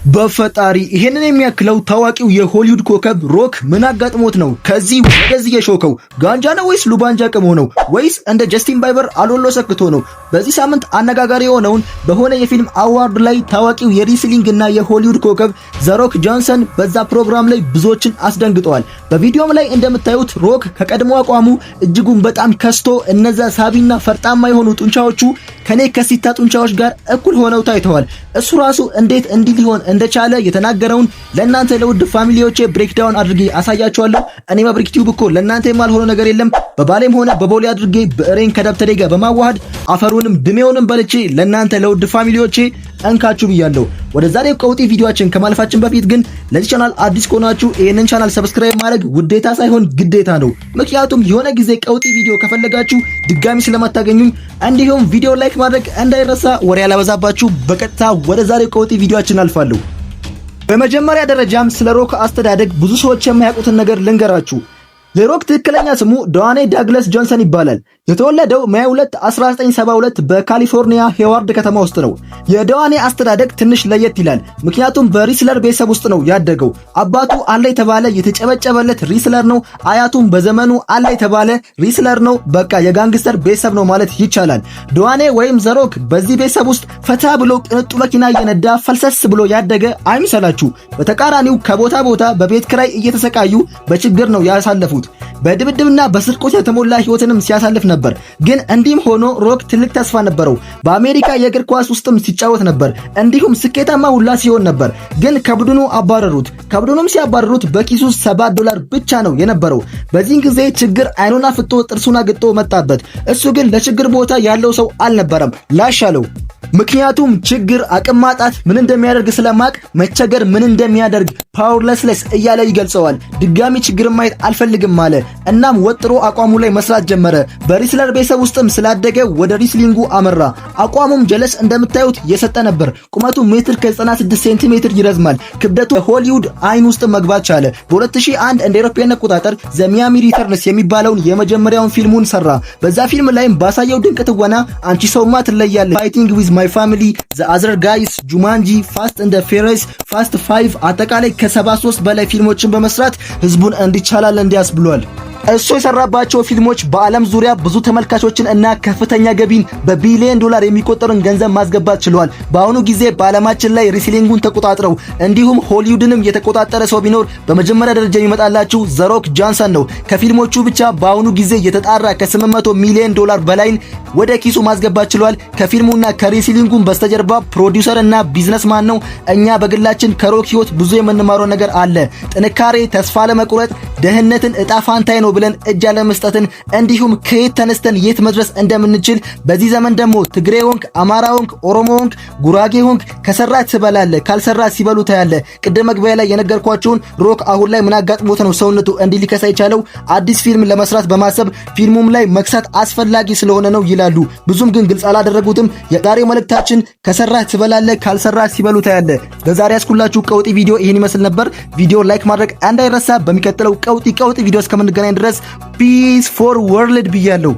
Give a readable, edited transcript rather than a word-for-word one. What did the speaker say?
በፈጣሪ፣ ይሄንን የሚያክለው ታዋቂው የሆሊውድ ኮከብ ሮክ ምን አጋጥሞት ነው ከዚህ ወደዚህ የሾከው? ጋንጃ ነው ወይስ ሉባንጃ ቅሞ ነው ወይስ እንደ ጀስቲን ባይበር አሎሎ ሰክቶ ነው? በዚህ ሳምንት አነጋጋሪ የሆነውን በሆነ የፊልም award ላይ ታዋቂው የ wrestling እና የሆሊውድ ኮከብ ዘሮክ ጆንሰን በዛ ፕሮግራም ላይ ብዙዎችን አስደንግጠዋል። በቪዲዮም ላይ እንደምታዩት ሮክ ከቀድሞ አቋሙ እጅጉን በጣም ከስቶ እነዛ ሳቢና ፈርጣማ የሆኑ ጡንቻዎቹ ከኔ ከሲታ ጡንቻዎች ጋር እኩል ሆነው ታይተዋል። እሱ ራሱ እንዴት እንዲህ ሊሆን እንደቻለ የተናገረውን ለእናንተ ለውድ family ዎቼ breakdown አድርጌ አሳያችኋለሁ። እኔ መብሪክ ቲዩብ እኮ ለእናንተ የማልሆነው ነገር የለም። በባሌም ሆነ በቦሌ አድርጌ ብዕሬን ከደብተሬ ጋር በማዋሃድ አፈሩንም ድሜውንም በልቼ ለእናንተ ለውድ family ዎቼ እንካችሁ ብያለሁ። ወደ ዛሬው ቀውጢ ቪዲዮአችን ከማለፋችን በፊት ግን ለዚህ ቻናል አዲስ ከሆናችሁ ይህንን ቻናል subscribe ማድረግ ውዴታ ሳይሆን ግዴታ ነው። ምክንያቱም የሆነ ጊዜ ቀውጢ ቪዲዮ ከፈለጋችሁ ድጋሚ ስለማታገኙኝ፣ እንዲሁም ቪዲዮ like ማድረግ እንዳይረሳ። ወሬ ያላበዛባችሁ በቀጥታ ወደ ዛሬው ቀውጢ ቪዲዮአችን አልፋለሁ። በመጀመሪያ ደረጃም ስለ ሮክ አስተዳደግ ብዙ ሰዎች የማያውቁትን ነገር ልንገራችሁ። የሮክ ትክክለኛ ስሙ ድዋኔ ዳግለስ ጆንሰን ይባላል። የተወለደው May 2 1972 በካሊፎርኒያ ሄዋርድ ከተማ ውስጥ ነው። የድዋኔ አስተዳደግ ትንሽ ለየት ይላል። ምክንያቱም በ wrestler ቤተሰብ ውስጥ ነው ያደገው። አባቱ አለ የተባለ የተጨበጨበለት wrestler ነው። አያቱም በዘመኑ አለ የተባለ wrestler ነው። በቃ የ gangster ቤተሰብ ነው ማለት ይቻላል። ድዋኔ ወይም ዘሮክ በዚህ ቤተሰብ ውስጥ ፈታ ብሎ ቅንጡ መኪና እየነዳ ፈልሰስ ብሎ ያደገ አይምሰላችሁ። በተቃራኒው ከቦታ ቦታ በቤት ክራይ እየተሰቃዩ በችግር ነው ያሳለፉት። በድብድብና በስርቆት የተሞላ ህይወትንም ሲያሳልፍ ነበር። ግን እንዲህም ሆኖ ሮክ ትልቅ ተስፋ ነበረው። በአሜሪካ የእግር ኳስ ውስጥም ሲጫወት ነበር። እንዲሁም ስኬታማ ሁላ ሲሆን ነበር። ግን ከቡድኑ አባረሩት። ከቡድኑም ሲያባረሩት በኪሱ 7 ዶላር ብቻ ነው የነበረው። በዚህን ጊዜ ችግር አይኑን አፍጦ ጥርሱን አግጦ መጣበት። እሱ ግን ለችግር ቦታ ያለው ሰው አልነበረም። ላሽ አለው። ምክንያቱም ችግር፣ አቅም ማጣት ምን እንደሚያደርግ ስለማቅ፣ መቸገር ምን እንደሚያደርግ powerlessness እያለ ይገልጸዋል። ድጋሚ ችግር ማየት አልፈልግም አለ። እናም ወጥሮ አቋሙ ላይ መስራት ጀመረ። በ wrestler ቤተሰብ ውስጥም ስላደገ ወደ wrestling ኡ አመራ። አቋሙም ጀለስ እንደምታዩት የሰጠ ነበር። ቁመቱ ሜትር ከ96 ሴንቲሜትር ይረዝማል። ክብደቱ ሆሊውድ አይን ውስጥ መግባት ቻለ። በ2001 እንደ አውሮፓውያን አቆጣጠር The Miami Returns የሚባለውን የመጀመሪያውን ፊልሙን ሰራ። በዛ ፊልም ላይም ባሳየው ድንቅ ትወና አንቺ ሰውማ ትለያለሽ፣ Fighting with My Family፣ The Other Guys፣ Jumanji፣ Fast and Furious፣ Fast 5፣ አጠቃላይ ከ73 በላይ ፊልሞችን በመስራት ህዝቡን እንዲቻላል እንዲያስብሏል። እሱ የሰራባቸው ፊልሞች በዓለም ዙሪያ ብዙ ተመልካቾችን እና ከፍተኛ ገቢን በቢሊዮን ዶላር የሚቆጠሩን ገንዘብ ማስገባት ችሏል። በአሁኑ ጊዜ በዓለማችን ላይ wrestling ኡን ተቆጣጥረው እንዲሁም ሆሊውድንም የተቆጣጠረ ሰው ቢኖር በመጀመሪያ ደረጃ የሚመጣላችሁ ዘሮክ ጆንሰን ነው። ከፊልሞቹ ብቻ በአሁኑ ጊዜ የተጣራ ከ800 ሚሊዮን ዶላር በላይን ወደ ኪሱ ማስገባት ችሏል። ከፊልሙና ከ wrestling ኡም በስተጀርባ ፕሮዲውሰር እና businessman ነው። እኛ በግላችን ከሮክ ህይወት ብዙ የምንማረው ነገር አለ። ጥንካሬ፣ ተስፋ አለመቁረጥ፣ ድህነትን እጣ ፋንታዬ ነው ብለን እጅ አለመስጠትን፣ እንዲሁም ከየት ተነስተን የት መድረስ እንደምንችል፣ በዚህ ዘመን ደግሞ ትግሬ ሆንክ፣ አማራ ሆንክ፣ ኦሮሞ ሆንክ፣ ጉራጌ ሆንክ ከሰራህ ትበላለህ፣ ካልሰራህ ሲበሉ ታያለህ። ቅድም መግቢያ ላይ የነገርኳችሁን ሮክ አሁን ላይ ምን አጋጥሞት ነው ሰውነቱ እንዲህ ሊከሳ የቻለው? አዲስ ፊልም ለመስራት በማሰብ ፊልሙም ላይ መክሳት አስፈላጊ ስለሆነ ነው ይላሉ። ብዙም ግን ግልጽ አላደረጉትም። የዛሬው መልእክታችን ከሰራህ ትበላለህ፣ ካልሰራህ ሲበሉ ታያለህ። ለዛሬ ያስኩላችሁ ቀውጢ ቪዲዮ ይህን ይመስል ነበር። ቪዲዮ like ማድረግ እንዳይረሳ። በሚቀጥለው ቀውጢ ቀውጢ ቪዲዮ እስከምንገናኝ ድረስ peace for world ብያለሁ።